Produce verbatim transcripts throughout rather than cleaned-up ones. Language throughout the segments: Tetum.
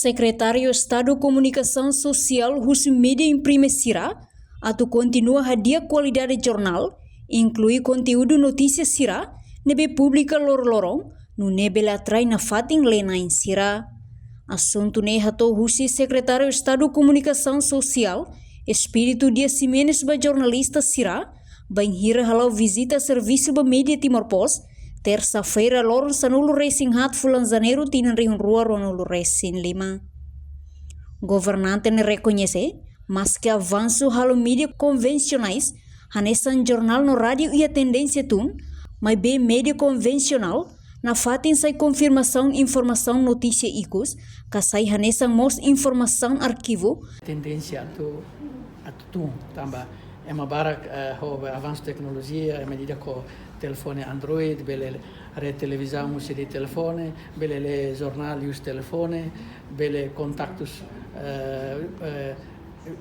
Sekretáriu Estadu Komunikasaun Sosiál husu média imprime sira atu kontinua hadi'a kualidade jornál, inklui konteúdu notísia sira ne'ebé publika loroloron, nune'e bele atrai nafatin lee-na'in sira. Asuntu ne'e hato'o husi Sekretáriu Estadu Komunikasaun Sosiál, Expedito Dias Ximenes, ba jornalista sira bainhira hala'o vizita servisu ba média Timor Post, tersa-feira loron sanulu-resin-haat fulan Janeiru tinan rihun rua ruanulu-resin-lima. Governante ne'e rekoñese, maske avansu halo média konvensionais, hanesan jornál no rádiu iha tendénsia tun, maibé média konvensionál nafatin sai konfirmasaun informasaun notísia ikus, ka sai hanesan mós informasaun arkivu. Tendénsia atu, atu tun, tanba ema barak, eh, ho avansu teknolojia, ema ida ho telefone Android, bele haree televizaun husi telefone, bele lee jornál husi telefone, bele kontaktu, eh, eh,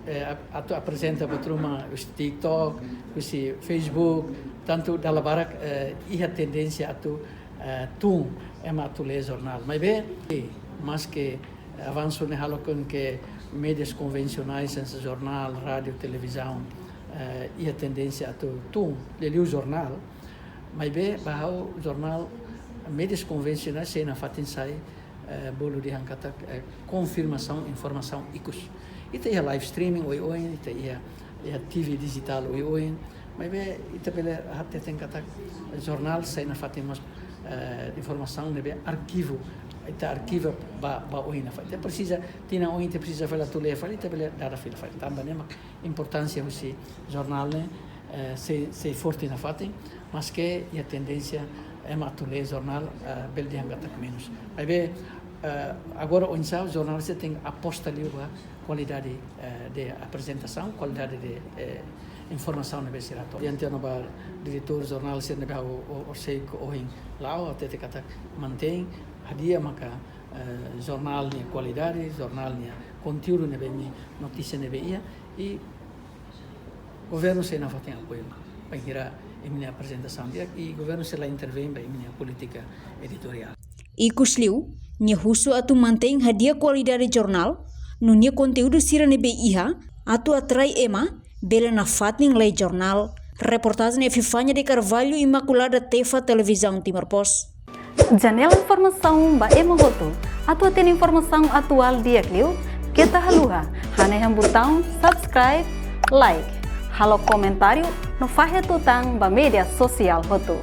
eh, ap-, atu aprezenta buat ruma husi TikTok, husi Facebook, tantu dala barak, eh, iha tendénsia atu, eh, tun ema atu lee jornál. Maibé, eh, maske avansu ne'e halo ho ke média konvensionais, hanesan jornál, rádiu, televizaun, eh, iha tendénsia atu tun, liuliu jornál. Maibé, ba ha'u jornál, média konvensionais sei nafatin sai, eh, bolu dehan katak, eh, konfirmasaun informasaun ikus. Ita iha live streaming oioin, ita iha, iha T V dijitál oioin. Maibé ita bele hateten katak jornál sei nafatin mós, eh, informasaun ne'ebé arkivu, ita arkiva ba, ba oin nafatin. Ita presiza, tinan oin ita presiza fali atu lee fali, ita bele dada fila fali. Tanba ne'e mak importánsia husi jornál ne'e, eh, sei, sei forte nafatin, maske iha tendénsia ema atu lee jornál, eh, bele dehan katak menus. Maibé, eh, agora oinsá jornál sira tenke aposta liu ba kualidade, eh, de aprezentasaun, kualidade de, eh, informasaun ne'ebé sira hato'o. Diante ona ba diretór jornál sira ne'ebé ha'u, ha'u, ha'u sei ko ohin la'o, ha'u hatete katak mantein, hadi'a maka, eh, jornál nia kualidade, jornál nia konteúdu ne'ebé imi, notísia ne'ebé iha, i governu sei nafatin apoiu bainhira imi-nia aprezentasaun di'ak, i governu sei la intervein ba imi-nia polítika editoriál. Ikusliu, nia husu atu mantein hadi'a kualidade jornál, no nia konteúdu sira ne'ebé iha, atu atrai ema bele nafatin lee jornál. Reportajen Epifania de Carvalho, Imaculada Tefa, Televizaun Timor Post. Janela informasaun ba ema hotu. Atu hatene informasaun atuál di'ak liu, keta haluha hanehan butaun subscribe, like, halo komentáriu no fahe tutan ba média sosiál hotu.